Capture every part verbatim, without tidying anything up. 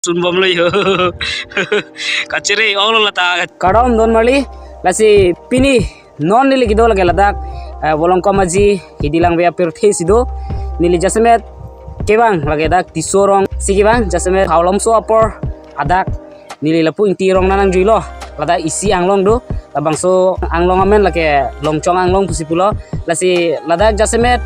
Sunbomlo yo. Kachere ong lo lata. Kardom don marli, lasi pini non neli kedo lake ladak, eh, Volongkom Aji, Hidi Langve apirthe si do. Neli jasemet kevang lake dak Tisorong si kevang, jasemet Hawlamso apor adak neli lapu Ingti arong nangjuilo. Ladak isi anglong do, labangso anglong amen lake Longchong Anglong pusi pulo. Lasi ladak jasemet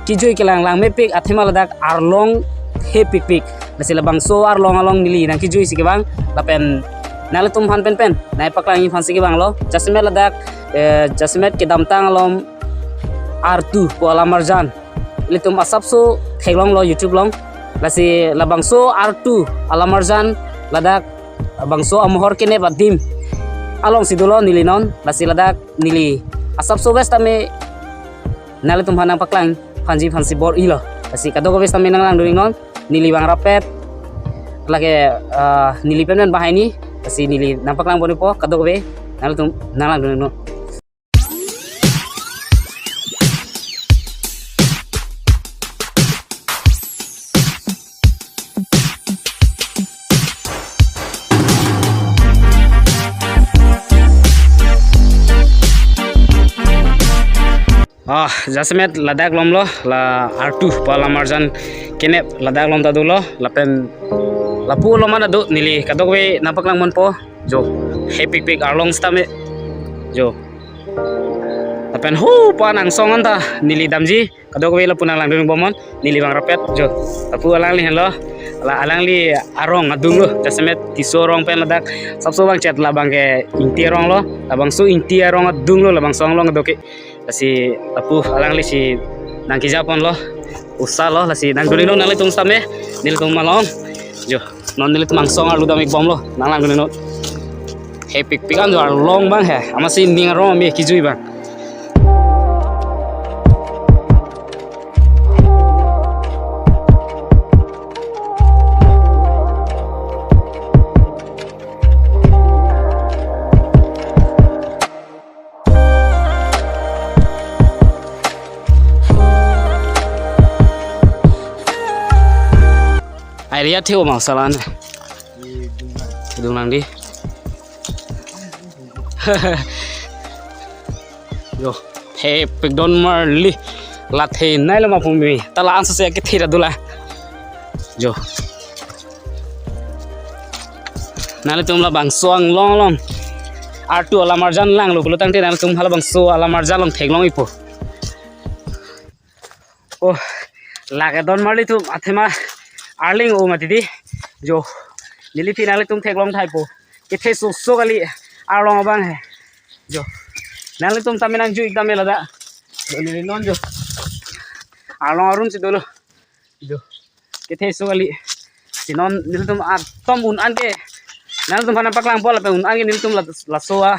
kejui kelang langmepik athema ladak arlong thepikpik. Lasi labangso arlong along neli nangkejui si kevang, lapen nanglitum aphan penpen nangpaklangji aphan si kevanglo. Jasemet ladak, eh, jasemet kedamtang along artu pu alamarjan ilitum asapso theklonglo YouTube along. Lasi labangso artu alamarjan ladak bangso amohor kenep adim along si dolo neli non. Lasi ladak neli asapso bes tame nanglitum aphan nangpaklang aphanji aphan si bor-ilo. Lasi kadokave tame nanglangdun iknon, neli bang rapet lake, ah, neli penpen banghini. Lasi neli nangpaklang bor-ipo, kadokave nanglitum nanglangdun iknon. Ah, jasemet ladak lomlo, la artu pu alamarjan kenep ladak lom ta dolo, lapen lapu lom an ta do, neli kadokave nangpaklang ponpo. Jo, thepikpik arlong sitame. Jo. Lapen ho pa angsong anta neli damji, kadokave lapu nanglangdun bomnon, neli bang rapet. Jo. Lapu alangli henlo. La alangli arong adunglo, jasemet Tisorong pen ladak asapso bang chet labang ke Ingti aronglo, labangso Ingti arong adunglo, labangso anglong do ke. Lasi lapu alangli si nangkeja ponlo, usa lo, lasi nangdun iknon nanglitum sitame, nelitum malom. Jo, non nelitum angsong arlu dam-ik bomlo, nanglangdun iknon. Thepikpik an jo arlong bang he, amatsi ning arong me kejui bang. Area theo ma salan. Dung nang di. Yo, thepik don marli. La the nai lo ma pumi. Ta la ansa se kethe ra dula. Jo. Nanglitum labangso anglong along artu alamarjan langlo pulo tangte nanglitum halabangso alamarjan along theklong ikpo. Oh, lake don marli atum athema arling o mati di. Jo, neli phi nanglitum theklong thaipo. Kethe sokso kali arlong abang he. Jo, nanglitum tame nangjui tame ladak. Jo, neli non jo. Arlong arum si dolo. Jo. Kethe sokso kali. Si non nelitum atum un-an ke. Nanglitum aphan nangpaklangpo lapen un-an ke nelitum la, laso a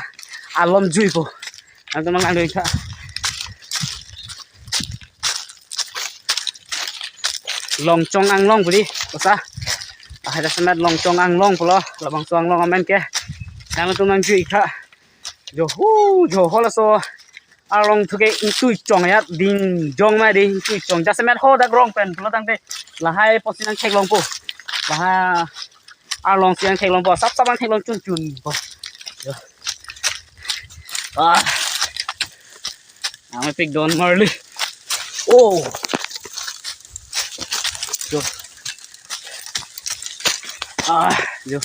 alom juipo. Nanglitum nang angdoi tha. Longchong Anglong pu di, kosa. Ah, jasemet Longchong Anglong pulo, labangso anglong amen ke. Nanglitum nangjui tha. Jo hu, jo halaso arlong thu ke ingtui chong ya, ding jong ma di ingtui chong. Jasemet ho dak rong pen pulo tangte lahai pusi nangtheklongpo. Lahai arlong si nangtheklongpo. Sap sap nangtheklong chun chunpo. Jo. Ah. Nangmepik don marli. Oh. Jo. Ah, jo.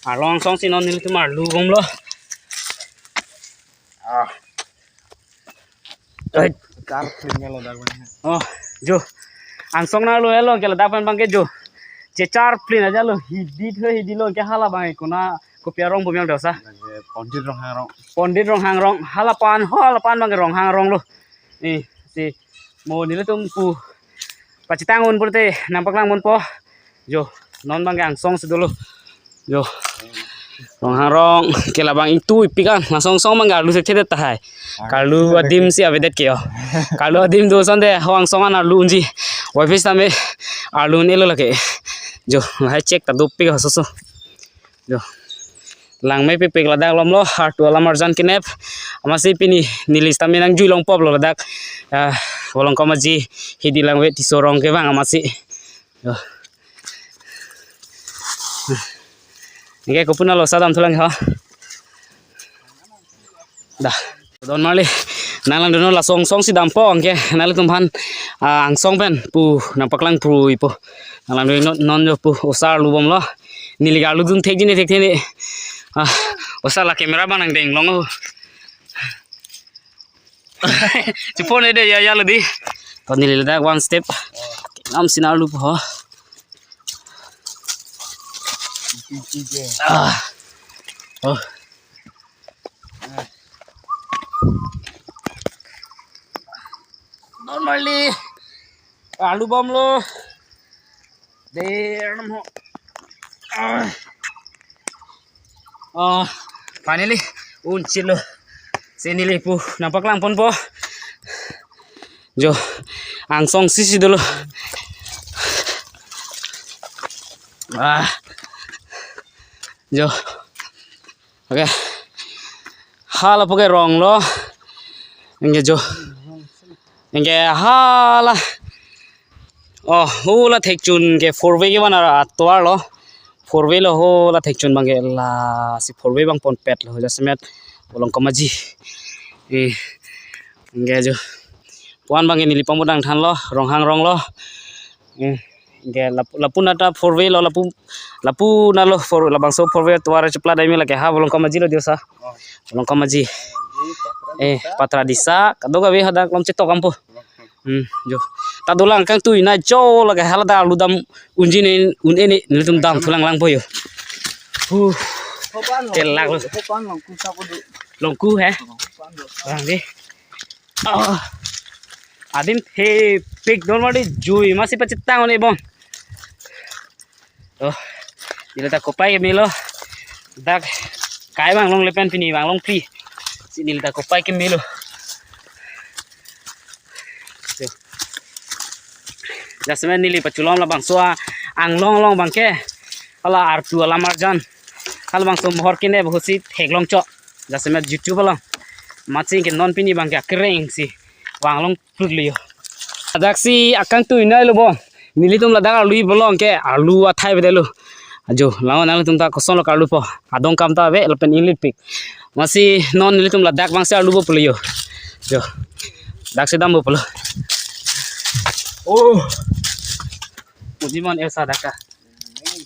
Arlong angsong si non nelitum arlu bomlo. Ah. Ai, kar pling lo dak bang. Oh, jo. Angsong nanglo elo ke ladak pen bang ke jo. Chechar pling aja lo, hidi tho hidi lo ke hala bang ke kona kopi arong bumyang dosa. Pondit Ronghang arong. Pondit Ronghang arong, halapan, ho halapan bang ke Ronghang arong lo. Eh, si mo nelitum pu pachethang un pulote nangpaklang ponpo. Jo, non bang ke angsong si dolo. Jo. Ronghang arong ke labang ingtui pik an, angsong song bang ke arlu sekthedet tahai. Karlu adim si avedet ke yo. Karlu adim do asonte ho angsong an arlu unji. Wai pis tame arlu un-elo lake. Jo, lahai chek ta dopik ho soso. Jo. Langmepikpik ladak lomlo, artu alamarjan kenep. Amatsi pini neli sitame nangjui longpoplo ladak. Ah, Volongkom Aji, Hidi Langve Tisorong kevang amatsi. Jo. Anke kopuna lo osa damthulang ho. Dah. Don marli. Nanglang dunnon, laso angsong si dampo anke. Nanglitum aphan, ah, angsong pen pu nangpaklang pruipo. Nanglang dun non, non jo pu osa arlu bomlo. Neli arlu dun thekji ne thekthe ne. Ah, osa la camera abang nangdeng long ho. Chipon ede ya ya lo di. To neli ladak one step. Nam sinar lupo ho. Ah. Oh. Don marli. Arlu bomlo. De, arnam ho. Ah. Oh, finally, unchilo. Si neli pu nangpaklang ponpo. Jo, angsong si si dolo. Ah. Jo. Okay. Hala puke rong lo. Anke jo. Anke hala. Oh, hula thekchun ke four way ke mana atovar lo. Four way lo, hula thekchun abang ke lasi four way abang ponpet lo jasemet Volongkom Aji. Eh. Anke jo. Puan abang ke neli pamodang thanlo, Ronghang rong lo. Eh. Anke lapu, lapu nata four way lo, lapu, lapu nalo four, labangso four way atovar chepla dai mi lake ha Volongkom Aji lo di osa. Oh. Volongkom Aji. Aji, Patra Eh, Disa. Patra Disa. Kadokave hadak lom chetok ampo. Hmm, jo. Ta dolang kangtui nai jo lake hala ta arlu dam unji ne un-e ne nelitum damthulang langpo jo. Huh. Hopan Kelak lo. Hopan Longku sa ko do. Longku he. Hopan do. Orang di. Oh. Adim thepik don marli jui masi pachetang on ebon. Oh. Neli ta kopai kemelo. Dak kai vanglongle pen pini vanglongpri. Si neli ta kopai kemelo. Jo. Jasemet neli pachulom labangso a-anglong along abang ke. Hala artu alam arjan. Halabangso mohor kene bohosi theklong chok. Jasemet YouTube along. Matsi ke non pini abang ke akereng si vanglong prut liyo. Ladak si akangtui nai lo bo. Nelitum ladak arlu bomlo anke arlu athai bede lo. Ajo, lango nangtum ta kosonlo arlu po. Adong kam ta ave lapen inglitpik. Masi non nelitum ladak abang si arlu bo pulo jo. Jo. Dak si dam bo pulo. Oh. Muji mon elsa daka.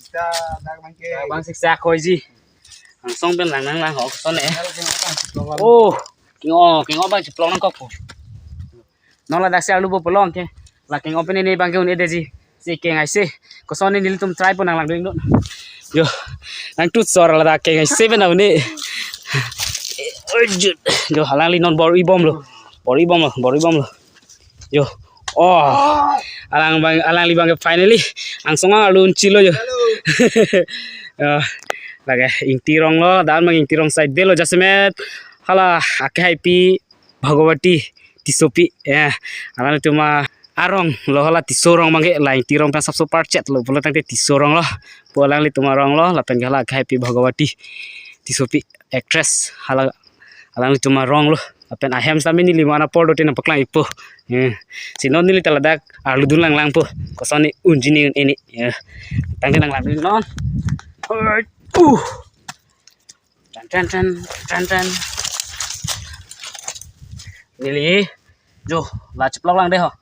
Dak abang ke. Abang siksa khoiji. Angsong pen lang lang lang ho koson eh. Oh. Kingo, kingo abang cheplong nangkok po. Non ladak si arlu bo pulo anke. La kingo pen ne abang ke un-e detji. Si kengai si. Koson ne nelitum try po nanglang dun non. Jo. Nangtut sor ladak kengai si pen un-e. Oi, jut. Jo, alangli non bor-i bomlo. Bor-i bomlo, bor-i bomlo. Jo. Oh. Alangli abang, alangli abang ke finally angsong arlu unchilo jo. Halo. Oh. Lake Ingti rong lo, dan abang Ingti rong side de lo jasemet. Hala, akhaipi Bhagawati Tissopi, ya. Alanglitum arong lo, hala Tisso rong abang ke, la Ingti rong pen sapso parchet lo pulo tangte Tisso rong lo. Pu alanglitum arong lo, lapen ke hala akhaipi Bhagawati Tissopi, actress, hala alanglitum arong lo. Lapen ahem sami neli mana apor dote nangpaklang ikpo. Ya. Si non neli ta ladak arlu dun lang langpo. Koson ne unji ne un-e ne. Ya. Tangte nanglang dun non. Alright. Uh. Tan tan tan tan tan. Neli jo la cheplok lang de ho.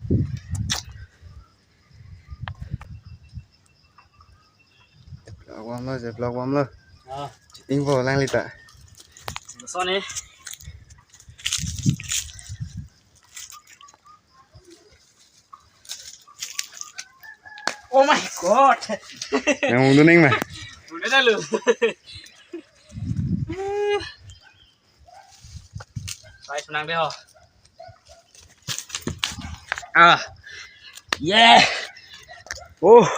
Cheplok bomlo, cheplok bomlo. Ah. Cheating po alangli ta. Koson ne. Oh my God. Nang undun ning ma? Udah dah lu. Guys, menang deh ho. Ah. Yeah. Oh.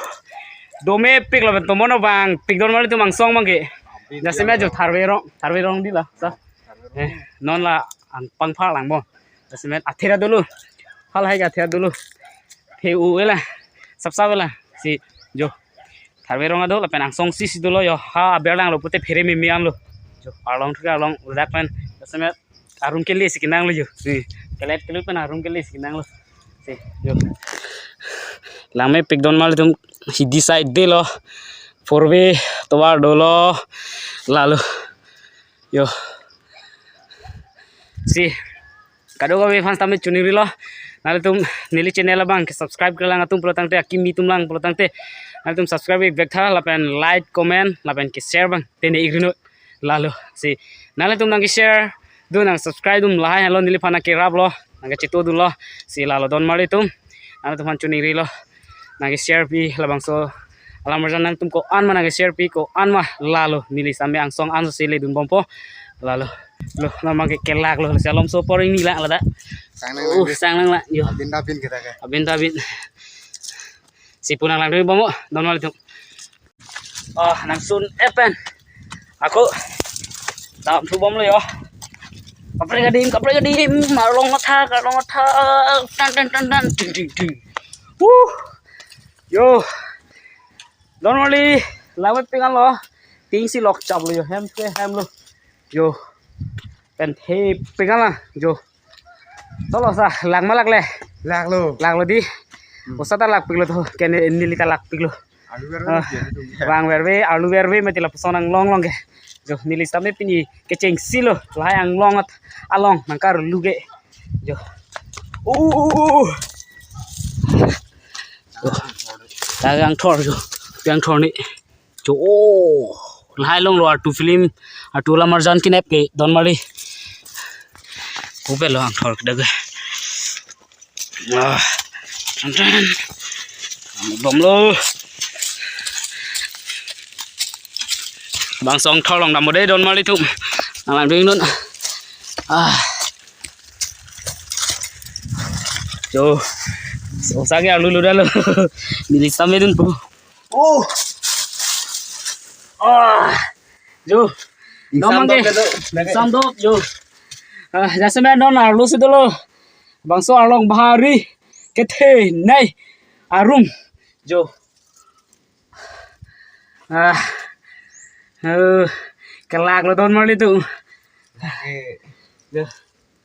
Dome pik lapen tomon abang pik don marli atum angsong abang ke. Jasemet jo tharve rong, tharve rong di la. Sa. Eh, non la an pangpha lang bo. Jasemet athera dolo. Hal hai ke athera dolo. Pheu ela. Sapsap ela. Si jo. Tharve rong ado lapen angsong si si dolo jo. Ha aber lang lo pute phere mimi an lo. Jo arlong thuk arlong ladak pen. Jasemet arum kele si kenang lo jo. Si. Kelet kelut pen arum kele si kenang lo. Si. Jo. Langme pik don marli atum hidi side de lo. purvi tovar dolo lalo. Yo. Si, kadokave aphan sitame choningrilo. Nanglitum neli channel abang ke subscribe kelang atum pulo tangte, akimi atum lang pulo tangte, nanglitum subscribe ik vek tha lapen like, comment lapen ke share abang te ne-ik ri non. Lalo si, nanglitum nangke share dun, nang subscribe dun lahai henlo, neliphan nangkeraplo, nangkachito dunlo. Si lalo don marli atum, nanglitum aphan choningrilo, nangke share pi labangso alam arjan nangtum ko-an ma nangke share pi ko-an ma, lalo neli sitame angsong anso si le dunbompo. Lalo, lo, namang ke kelak lo, si alomso poring ni lang lada. Sang nang uh lang, sang nang lang, yo. Abin tabin kita ke. Abin tabin. Si pu nang langdunbom o don marli atum. Oh, nangsun epen. Ako damthubomlo yo. Kaprek adim, kaprek adim. Arlong athak, arlong athak. Tan, tan, tan, tan. Ding, ding, ding. Wuh. Yo. Don marli, langmepik anlo. Ting si lokchaplo yo. Hem ke hemlo. Yo. Pen thepik anlo. Yo. Tolo sa, lak ma lakle? Laklo. Laklo di. Hmm. Osa ta lakpiklo to, ke ne neli ta lakpiklo. Alu verve. Ah, dia itu. Vang verve, alu verve mati lapuson anglong long ke. Jo, neli sitame pini kechengsi lo, lahai anglong at along nangkarlu ke. Jo. Uh, uh, uh, uh. Jo. Tag angthor jo. Tag angthor ni. Jo, oh, lahai longlo artu film, artu alam arjan kenep ke don marli. Upe lo angthor kedak ke. Ah, tan, tan. Bomlo. Bangso angthor along dampo de don marli atum. Nang langdun non. Ah. Jo. So sagi arlu lu dalo. Neli sitame dunpo. Oh. Ah. Jo. Insam dop ke, ke do, lagi. Insam dop, jo. Ah, jasemet non arlu si dolo. Bangso arlong bahari kethenei arum. Jo. Ah. Eh, kelak lo don marli atum. Oke. Jo.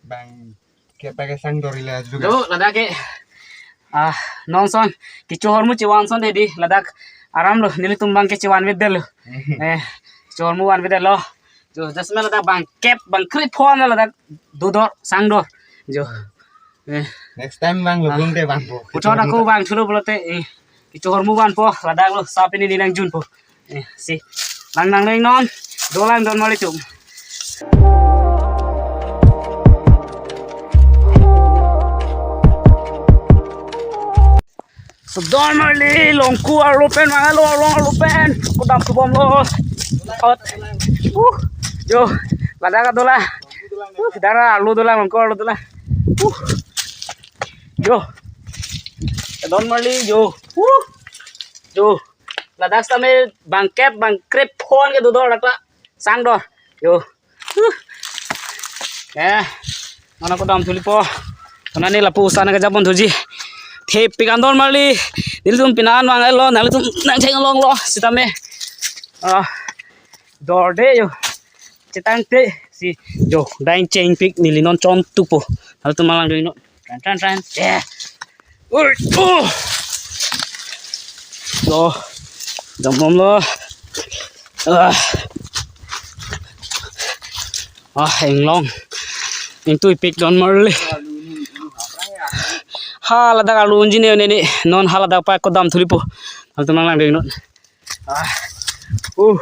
Bang, ke pakai sang dori la juga. Do, ladak ke. Ah, non son, kechohormu chevan son de di, ladak aram lo, nelitum abang ke chevan vet detlo. Eh, kechohormu van vet detlo. Jo, jasemet ladak bang kep, bang krip phon ladak dodor, sang dor. Jo. Eh. Next time bang, ah, lubung de bang po. Puchot ako bang thulo pulote, eh. Kechohormu vanpo, ladak lo, sa pini neli nangjunpo. Eh, si. Lang nang nang non, dolang don marli atum. So don marli, Longku arlo pen, Mangalong arlo pen, ko damthubomlo. Hot. Uh, jo, ladak dolang. Uh, dara arlo dolang, Longku arlo dolang. Uh. Jo. Don marli, jo. Uh. Jo. Ladak sitame bang kep, bang krip phon ke dodor ladak ta. Sang dor. Jo. Uh. Eh. Mana ko damthulipo. Kona ne lapu sana ke japon thuji. Thepik an don marli. Nelitum pini an vang-etlo, nanglitum nangcheng longlo sitame. Ah. Dor de jo. Chetangte si jo dang chengpik neli non chontukpo. Nanglitum nang langdun non. Tran, tran, tran. Eh. Ui, uh. Lo. Dambomlo. Ah. Ah, inglong. Ingtuipik don marli. Ha, ladak arlu unji ne ne ne. Non ha ladak pa ko damthulipo. Nanglitum nang langdun non. Ah. Uh.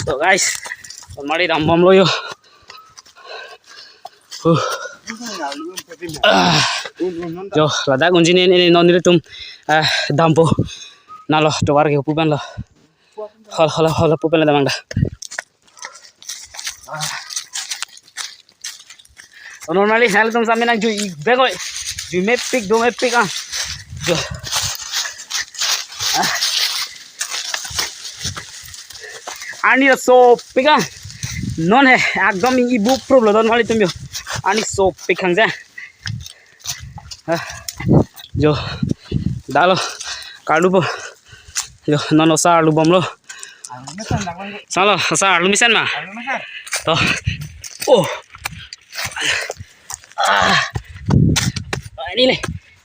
So guys, don marli dambomlo jo. Uh. Ah. Jo, ladak unji ne ne non nelitum, ah, dampo. Nalo, tovar ke pupen lo. Hol, hol, hol, pupen lo damang da. Normally, nanglitum sitame nangjui ik bek oi. Jui mepik, do mepik ah. Jo. Ah. Arni sopik ah. Non he, ekdom ing ibu prop lo don marli atum jo. Arni sopik hang ja. Ah. Jo. Dalo. Karlupo. Jo, non osa arlubomlo. Salo, osa arlu mesen ma. To. Oh. Ah. Ini le.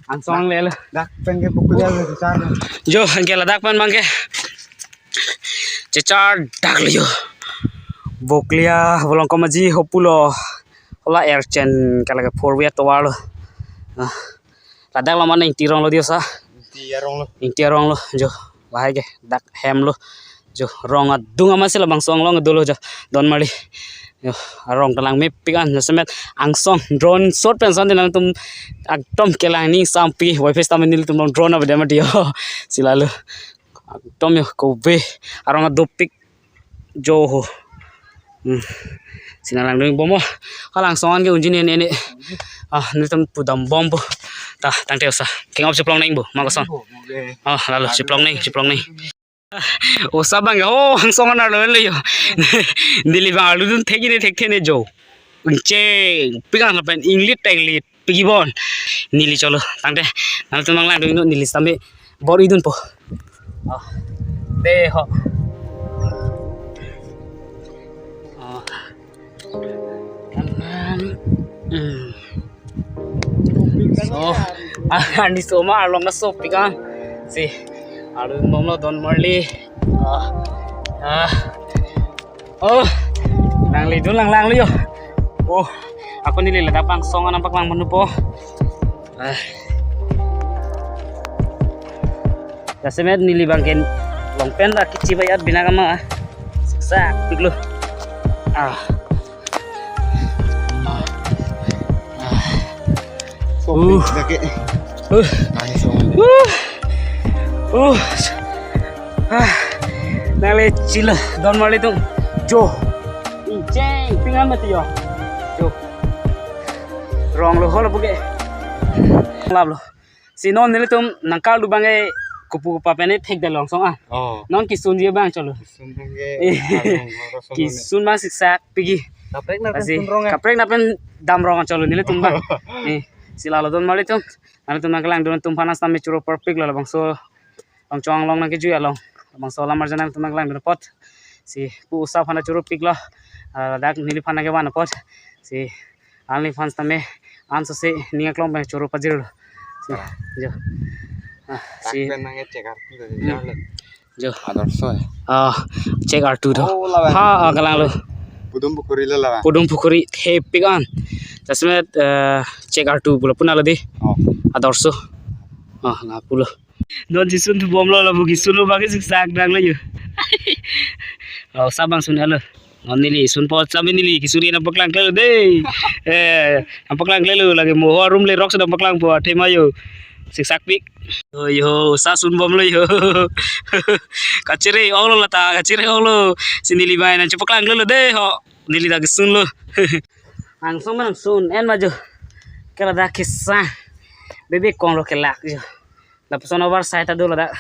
Angsong le lo. Dak pen ke Bokolia le char. Jo, anke ladak pen abang ke chechar dak lo jo. Bokolia, Volongkom Aji ho pulo. Hala erchen kalake four wheel tovar lo. Ah. Ladak lo mane Ingti arong lo dei osa. Ingti arong lo. Ingti arong lo jo. Lahai ke dak hem lo. Jo, rong adung amatsi labangso along dolo jo. Don Marli. Jo, arong ta langmepik an jasemet angsong drone shot pen son de nangtum ekdom kelang ning sampi wifi stamina nelitum long drone abang dema dei jo. Si lalo. Ekdom jo kove arong adopik jo ho. Hmm. Si nanglang dun bom o. Hala angsong an ke unji ne ne ne. Ah, nelitum pudam bom po. Ta tangte osa. Kengop chiplong nang bo, ma koson. Oh, lalo chiplong nang, chiplong nang. Osa abang ke ho angsong an arlo le jo. Neli abang arlo dun thek ne thekthe ne jo. Ingchengpik an lapen inglit tenglit pik bon. Neli cholo. Tangte nangtum nanglang dun neli sitame bor-i dun po. Oh. Dei ho. Oh. Hmm. So, ah, ani so ma arlong na sopik an. Si, arlong bom lo Don Marli. Ah, ah. Oh, nangli dun langlang lo jo. Oh, ako neli ladak angsong an nangpaklang manu po. Ah. Jasemet neli abang ke long pen dak kechibai at bina kama. Siksak pik lo. Ah. Ah. Ah. So, uh. Lake. Uh. Nangis so. Uh. Uh. Ah. Nangli chilo Don Marli atum. Jo. Ingchengpik an mati jo. Jo. Rong lo ho lapu ke. Lap lo. Si non nelitum nangkarlu abang ke kopu kopa pen thekdetlo angsong an. Oh. Non kisun ji abang cholo. Kisun abang ke. Eh. Arong, arong, arong, kisun abang siksak pik. Kaprek na pen asi, sun rong, eh. Kaprek na pen dam rong cholo nelitum abang. Eh, si lalo Don Marli atum. Nangtum nangkelang dun atum aphan sitame choro parpik lo labangso. Longchong along nangkejui along. Labangso alam arjan nangtum nangkelang dun apot. Si pu osa aphan choro pik lo. Ah, dak neliphan nangkevan apot. Si alangli aphan sitame anso si ning aklong pen choro pajirlo. Si, ah, jo. Ah, si. Dak pen nangkechek artu, hmm, jalo. Jo. Adarso, eh. Ah, chek artu do. Oh, lawan. Ha, ah, kalang lo. Pudum Pukhuri lo lawan. Pudum Pukhuri thepik an. Jasemet, eh, chek artu pulo puna lo dei. Oh. Adarso. Ah, lapu lo. Non si sun thu bom lo lapu kisun lo abang ke siksak dak lo jo. Oh, osa abang sun lo. Non neli sun po sitame neli kisun nangpaklang klelo dei. Eh, nangpaklang klelo lake mo ho room le rok si nangpaklang po athema jo. Siksak pik. Oh, jo, osa sun bom lo jo. Kachere ong lo lata, kachere ong lo. Si neli abang nangchepaklang klelo dei ho. Neli dak kisun lo. Angsong ma nangsun en ma jo. Ke ladak kisa. Bebe kong lo kelak jo. Lapuson over side ta do ladak.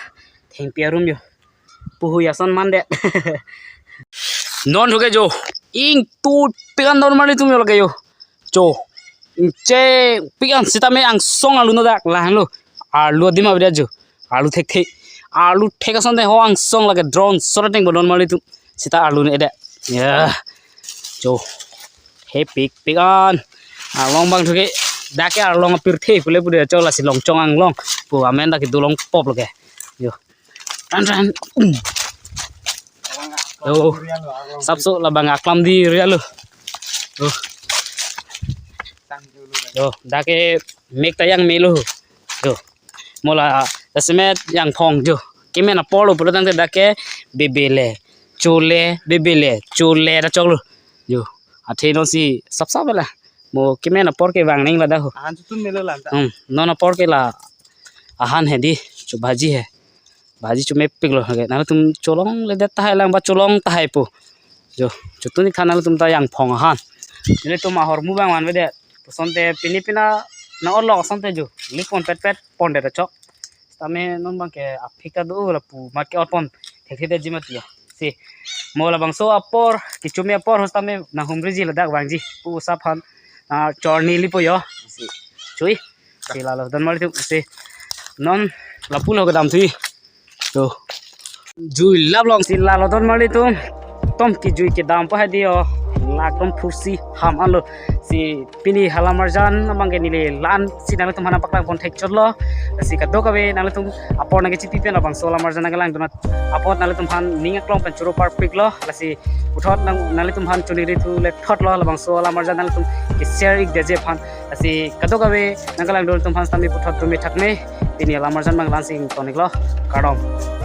Thengpi arum jo. Puhu ason mandet. Non ho ke jo. Ingtupik an Don Marli atum jo lake jo. Jo. Ingchengpik an sitame angsong arlo no dak lahenlo. Arlo adim avedet jo. Arlo thekthe. Arlo thek ason te ho angsong lake drone shot ateng bo Don Marli atum. Sita arlo ne-edet. Ya. Jo. Thepikpik an. Arlong abang thu ke. Dak ke arlong apirthe pule pude chok lasi Longchong anglong. Pu amen dak ke dolong pop lo ke. Jo. Ran ran. Um. Jo. Sapso labang aklam dei area lo. Jo. Jo, dak ke mek ta jangme lo. Jo. Mo la jasemet jangphong jo. Kemen apor lo pulo tangte dak ke bebe le. Chole, bebe le. Chole ta chok lo. Jo. Athe non si sapsap la. Mo kemen apor ke vang neng ladak ho. Ahan chotun melo la ta. Hmm, non apor ke la ahan he dei, cho bhaji he. Bhaji chomepik lo lake. Nangtum cholongledet tahai lang ba cholong tahai po. Jo, chotun ik tha nangtum ta jangphong ahan. Nelitum ahormu abang vanvedet. Asonte pini pina na olok asonte jo. Lik pon petpet pondet chok. Tame non abang ke aphik ta do lapu mat ke-ot pon. Thekthedetji mati jo. Si. Mo labangso apor, kechome apor ho sitame nanghumriji ladak vangji. Pu osa aphan. Ah, chorni lipo jo. Si. Chui. Si lalo Don Marli atum si. Non lapu lo kedam thu. To. Jui lap long si lalo Don Marli atum. Tom kejui kedam pa hai dei jo. lakdom phursi ham anlo. Si pini halamarjan abangke neli la-an si nanglitum aphan nangpaklang pon thekchotlo. Si kadokave nanglitum apor nangkechipi pen labangso halamarjan nangkelangdun apot nanglitum aphan ning aklong pen choro parpiklo. Lasi puthot nang nanglitum aphan choningri thu le thotlo, labangso halamarjan nanglitum ke-share ik detji aphan. Lasi kadokave nangkelangdun atum aphan sitame puthot dome thakme. Pini halamarjan abang la-an si ingtoniklo. Kardom.